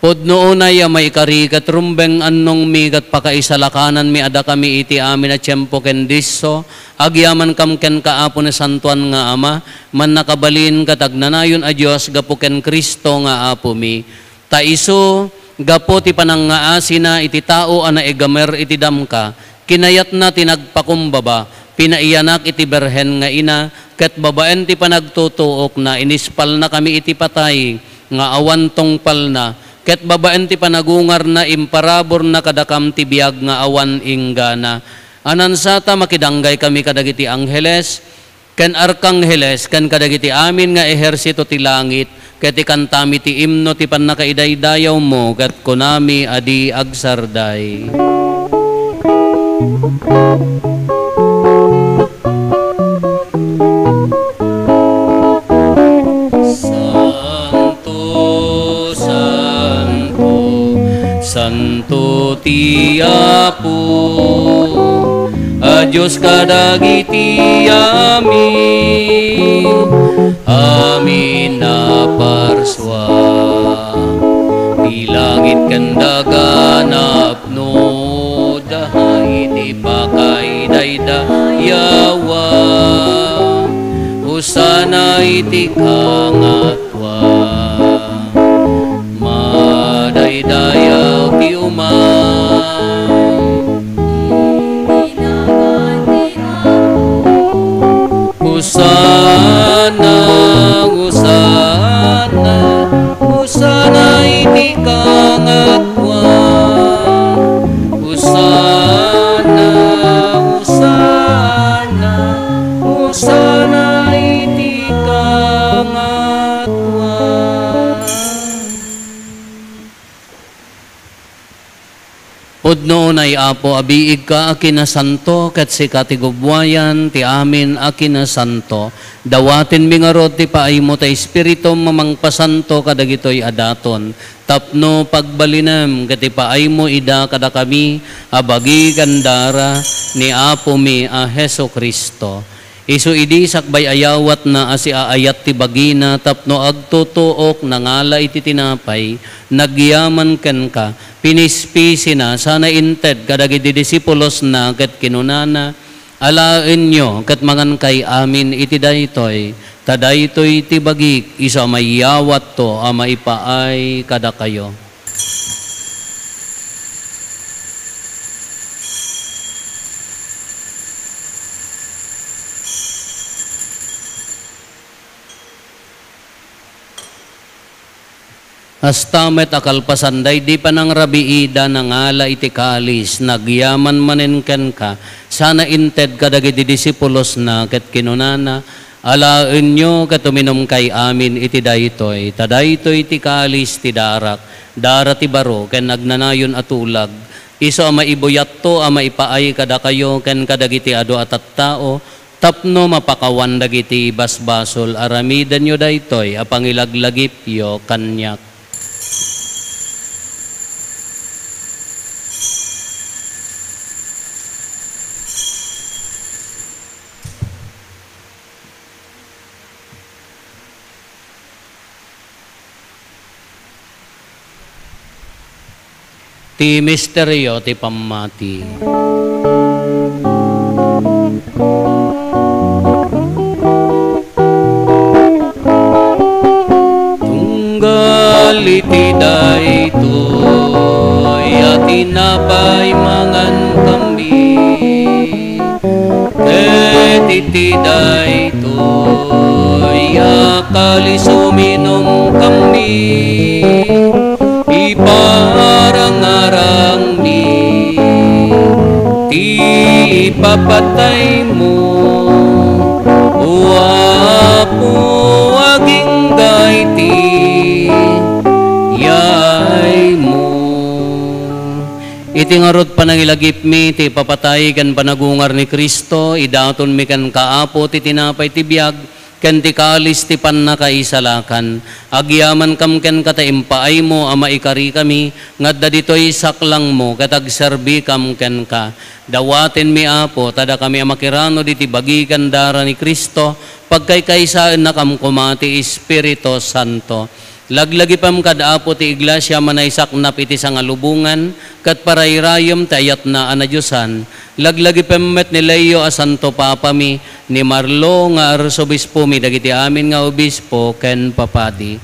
Pudno unay a maikari ket rumbeng annongmi ket pakaisalakananmi a dakami iti amin a tiempo ken disso, agyamankam kenka, Apo, Nasantoan nga Ama, Mannakabalin ket Agnanayon a Dios gapu ken Cristo nga Apomi. Ta isu, gapu ti panangngaasina iti tao a naigamer iti damka, kinayatna ti nagpakumbaba, pinaiyanak iti birhen nga ina, ket babaen ti panagtutuokna, inispalnakami iti patay nga awan tungpalna, ket babaen ti panagungarna, imparaburna kadakam ti biag nga awan inggana. Ania, saan ta makidanggay kami kadagiti angheles, ken arkangheles, ken kadagiti amin nga ehersito ti langit, ket ikantami ti imno ti pannakaidaydayawmo, ket kunami a di agsarday. Santo, santo, santo ti Apo a Dios kadagiti amin, amin a parsua. Ti langit ken daga napnoda iti pakaidaydayawa. Hosanna iti kangat Madaydayaw ti umay. Hosanna, Hosanna, Hosanna iti kangatwan. Hosanna, Hosanna, Hosanna iti kangatwan. Pudno unay, Apo, a biigka a kinasanto, ket sika ti gubbuayan ti amin a kinasanto. Dawatenmi ngarud ti paaymo ti Espiritum a mangpasanto kadagitoy a daton, tapno pagbalinem ket ipaaymo ida kadakami a bagi ken dara ni Apomi a Jesu-Cristo. Isu idi sakbay a yawatna a siaayat ti bagina tapno agtutuok, nangala iti tinapay, nagyaman kenka, pinispisina, sana inted kadagiti disipulosna ket kinunana, "Alaenyo ket mangankay amin iti daytoy, ta daytoy ti bagik, isu a mayawatto a maipaay kadakayo." Kasta met a kalpasan daydi panangrabiida, nangala iti kalis, nagyaman manen kenka, sana inted kadagiti disipulosna, ket kinunana, "Alaenyo ket uminumkay amin iti daytoy, ta daytoy ti kalis ti darak, dara ti baro ken agnanayon a tulag, isu a maibuyatto a maipaay kadakayo ken kadagiti adu a tattao, tapno mapakawan dagiti basbasol. Aramidenyo daytoy a pangilaglagipyo kaniak." Ti misterio ti pammati. Tunggal Iti daytoy a tinapay mangankami, ket iti daytoy a kalis uminumkami, iparangarangmi ti ipapataymo, O Apo, agingga iti yaaymo. Iti ngarud panangilagipmi ti ipapatay ken panagungar ni Cristo, idatonmi kenka, Apo, ti tinapay ti biag ken ti kalis ti pannakaisalakan. Agyamankam kenka ta impaaymo a maikarikami nga adda ditoy saklangmo ket agserbikam kenka. Dawatenmi, Apo, ta dakami a makiranod iti bagi ken dara ni Cristo, pagkaykaysaennakam koma ti Espiritu Santo. Laglagipem kad Apo ti Iglesia a manaysaknap iti sangalubongan ket parayrayem ti ayatna a nadiosan. Laglagipem met ni Leo a Santo Papami, ni Marlo nga Arsobispomi, dagiti amin nga obispo ken papadi.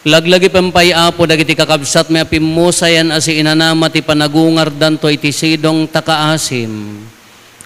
Laglagipem pay, Apo, dagiti kakabsatmi a pimmusayan a siinanama ti panagungardanto iti sidong ta kaasim.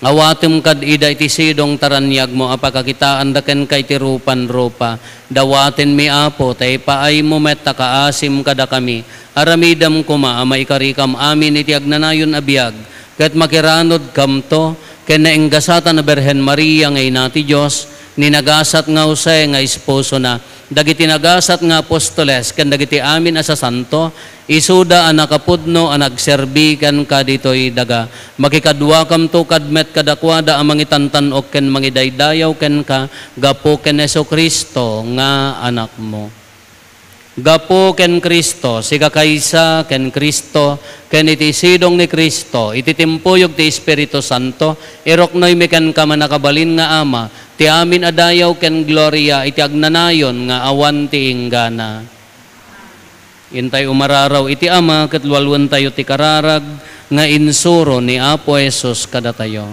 Awatem kad ida iti sidong ta raniagmo a pakakitaanda kenka iti rupan-rupa. Dawatenmi, Apo, ta ipaaymo met ta kaasim kadakami. Aramidem koma a maikarikam amin iti agnanayon a biag, ket makiranodkamto ken naenggasatan a Birhen Maria nga Ina ti Dios, ni nagasat nga Jose nga esposona, dagiti nagasat nga apostoles, ken dagiti amin a sasanto, isuda a nakapudno a nagserbi kenka ditoy daga. Makikaduakamto kad met kadakuada a mangitantan-ok ken mangidaydayaw kenka gapu ken Jesu-Cristo nga Anakmo. Gapu ken Cristo, sikakaysa ken Cristo, ken iti sidong ni Cristo, iti timpuyog ti Espiritu Santo, iruknoymi kenka, mannakabalin nga Ama, ti amin a dayaw ken gloria iti agnanayon nga awan ti inggana. Intay umararaw iti Ama ket lualuentayo ti kararag nga insuro ni Apo Jesus kadatayo.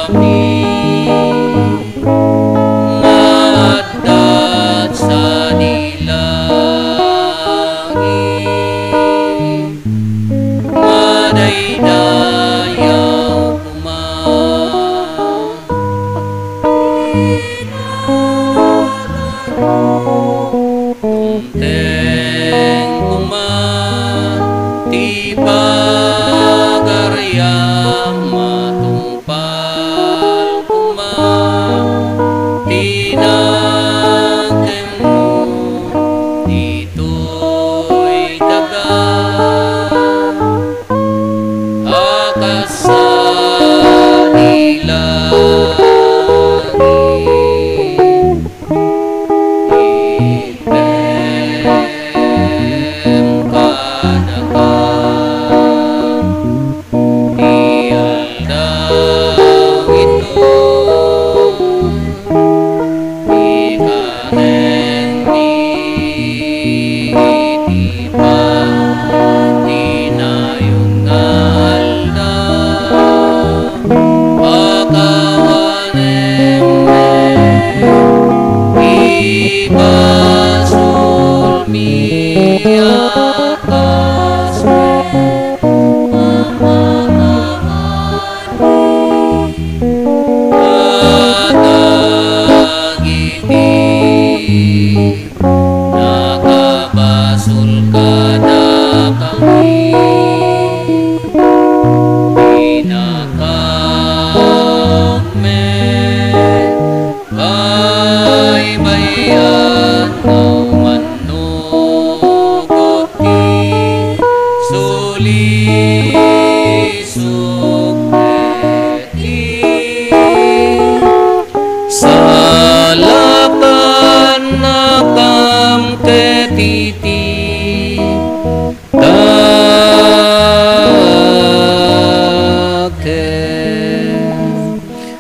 Amami nga adda sadi langit, madaydayaw koma. Tungteng koma ti pagariam, matungpal koma ti nakemmo ditoy daga. A kas sadi langit, itdem kadakam ti aldaw itoy. Ikanenmi iti patinayon nga aldaw, pakawanem met ti basolmi a kas met a makawan kadagiti nakabasol kadakami. Inakam met baybay-an nga umannukot ti sulisok ket ti salakannakam ket iti dakes.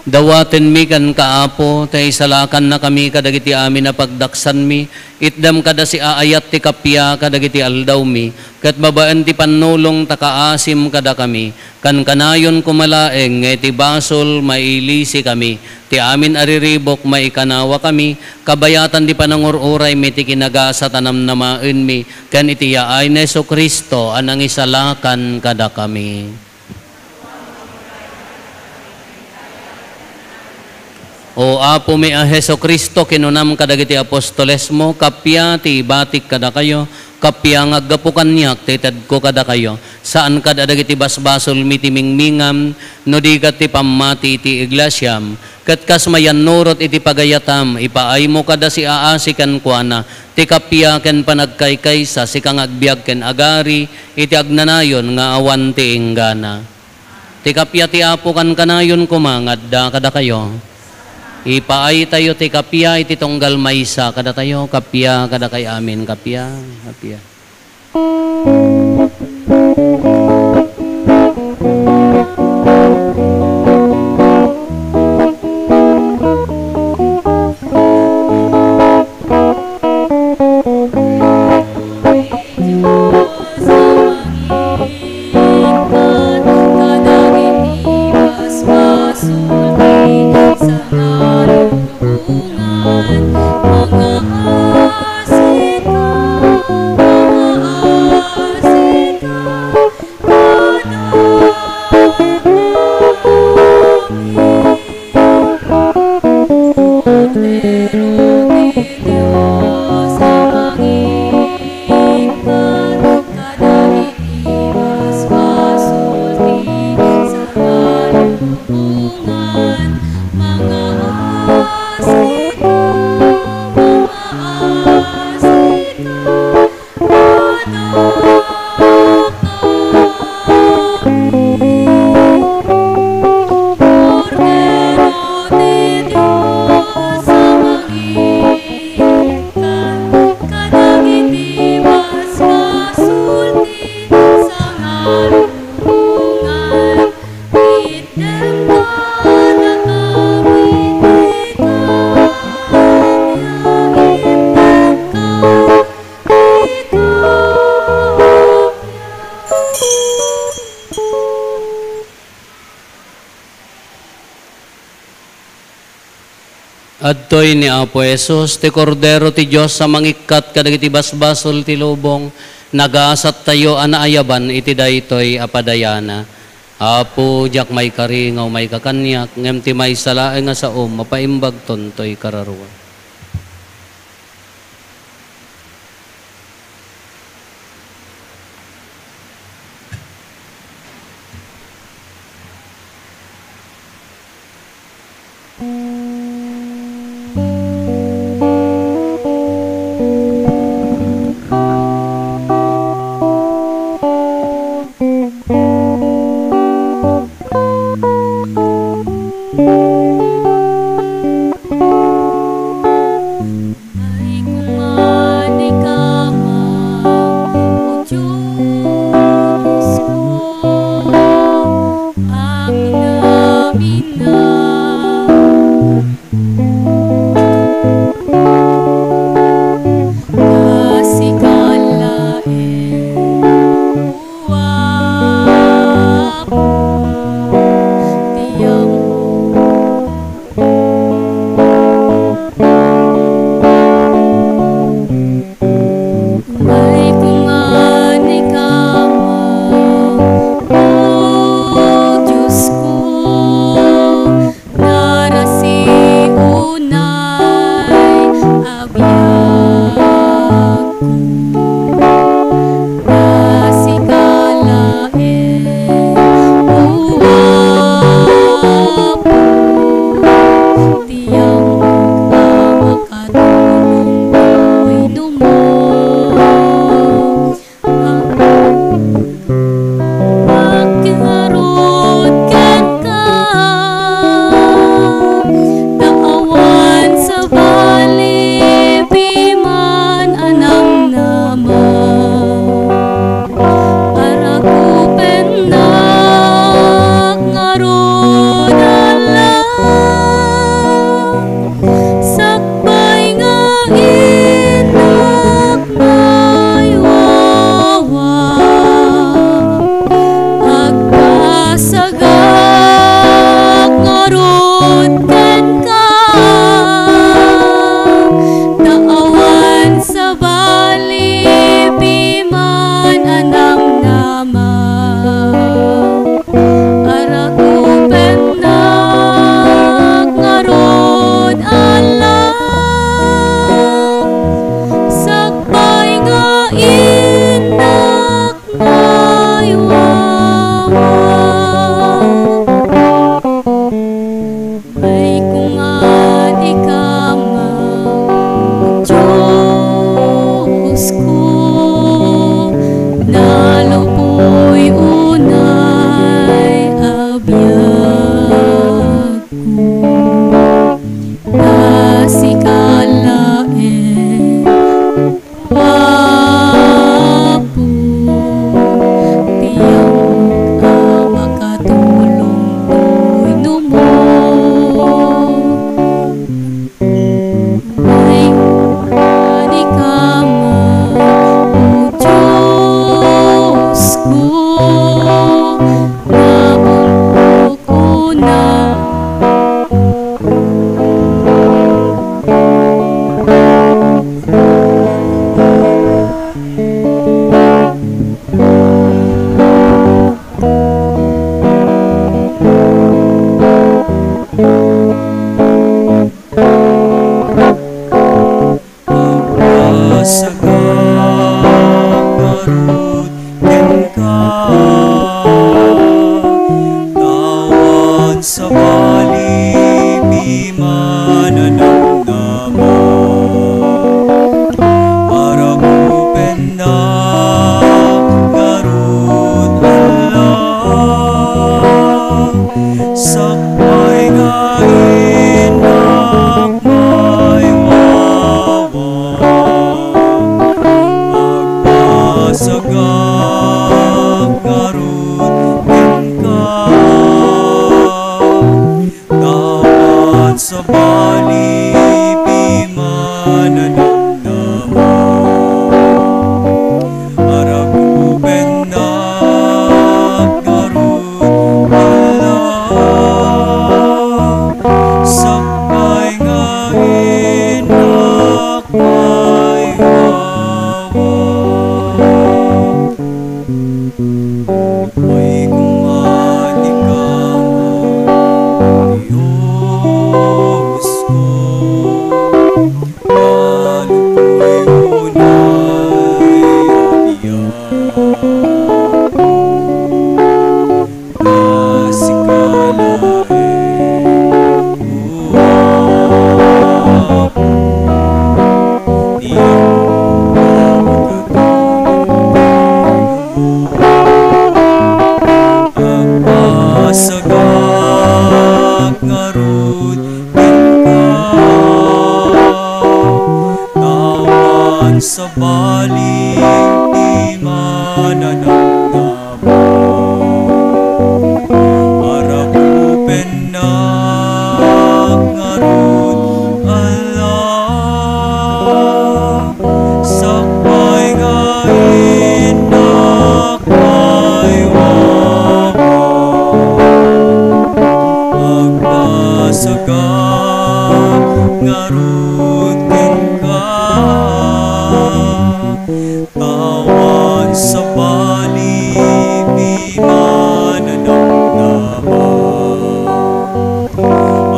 Dawatenmi kenka, Apo, ta isalakannakami kadagiti amin a pagdaksanmi. Itdem kada siaayat ti kappia kadagiti aldawmi, ket babaen ti pannulong ta kaasim kadakami. Kankanayon koma laeng nga iti basol mailisikami, ti amin a riribuk maikanawakami, kabayatan ti panangur-uraymi ti kinagasat a namnamaenmi, ken iti yaay ni Jesu-Cristo a nangisalakan kadakami. O Apomi a Jesu-Cristo, kinunam kadagiti apostolesmo, kappia ti ibatik kadakayo, kappia nga aggapu kaniak ti itedko kadakayo. Saan kad a dagiti basbasolmi ti mingmingam, no di ket ti pammati iti iglesiam. Ket kas mayannurot iti pagayatam, ipaaymo kada siaasi kenkuana, ti kappia ken panagkaykaysa, sika nga agbiag ken agari iti agnanayon nga awan ti inggana. Ti kappia ti Apo kankanayon koma nga adda kadakayo. Ipaaytayo ti kappia iti tunggal maysa kadatayo, kappia kadakay amin, kappia, kappia. Adtoy ni Apo Jesus, ti Kordero ti Dios a mangikkat kadagiti basbasol ti lubong. Nagasattayo a naayaban iti daytoy a padayana. Apo, diak maikari nga umayka kaniak, ngem ti maysa laeng a saom, mapaimbagton toy kararua. Nalupoy unay a biagko, ta sika laeng, Apo, ti ammok a makatulong toy no mo. Ay, ani ka man, O Diosko, napupukkuna. Agpasagak ngarud kenka, ta awan sabali ti mananamnama. Aragupennak ngarud, Alla, sakbay nga innak maiwawa. Agpasagak ngarud kenka, ta awan sabali ti mananamnama. Aragupennak ngarud, Alla, sakbay nga innak maiwawa. Way koma ti kama, Diosko, nalupoy unay a biag. Sika laeng, O Apo, ti ammok a tulong. Agpasagak ngarud kenka, ta awan sabali ti mananamnama. Aragupennak ngarud, Alla, sakbay nga innak maiwawa. Agpasagak ngarud kenka, ta awan sabali ti mananamnama.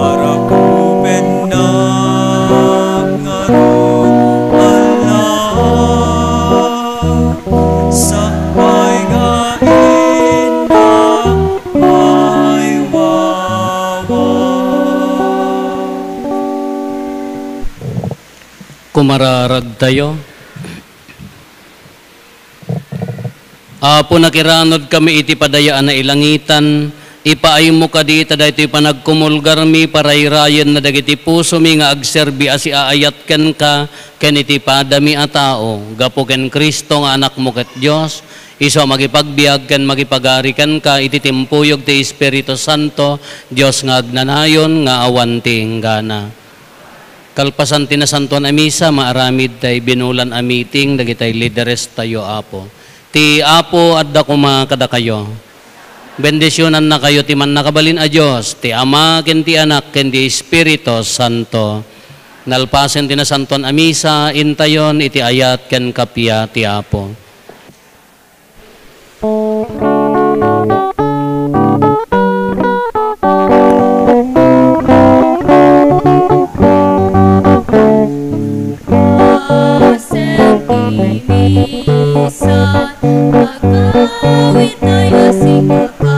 Aragupennak ngarud, Alla, sakbay nga innak maiwawa. Kumararagtayo. Apo, nakiranudkami iti padaya a nailangitan, ipaaymo kadi ta daytoy panagkumulgarmi parayrayenna dagiti pusomi nga agserbi a siaayat kenka ken iti padami a tao. Gapu ken Cristo nga Anakmo ket Dios, isu a makipagbiag ken makipagari kenka iti timpuyog ti Espiritu Santo, Dios nga agnanayon nga awan ti inggana. Kalpasan ti nasantoan a misa, maaramid tay binulan a meeting dagitay lideres tayo, Apo. Ti Apo adda koma kadakayo. Bendisionannakayo ti Mannakabalin a Dios, ti Ama, ken ti Anak, ken ti Espiritu Santo. Nalpasen ti nasantoan a misa, intayon iti ayat ken kappia ti Apo. Pasen ti misa, agawid tayo, sika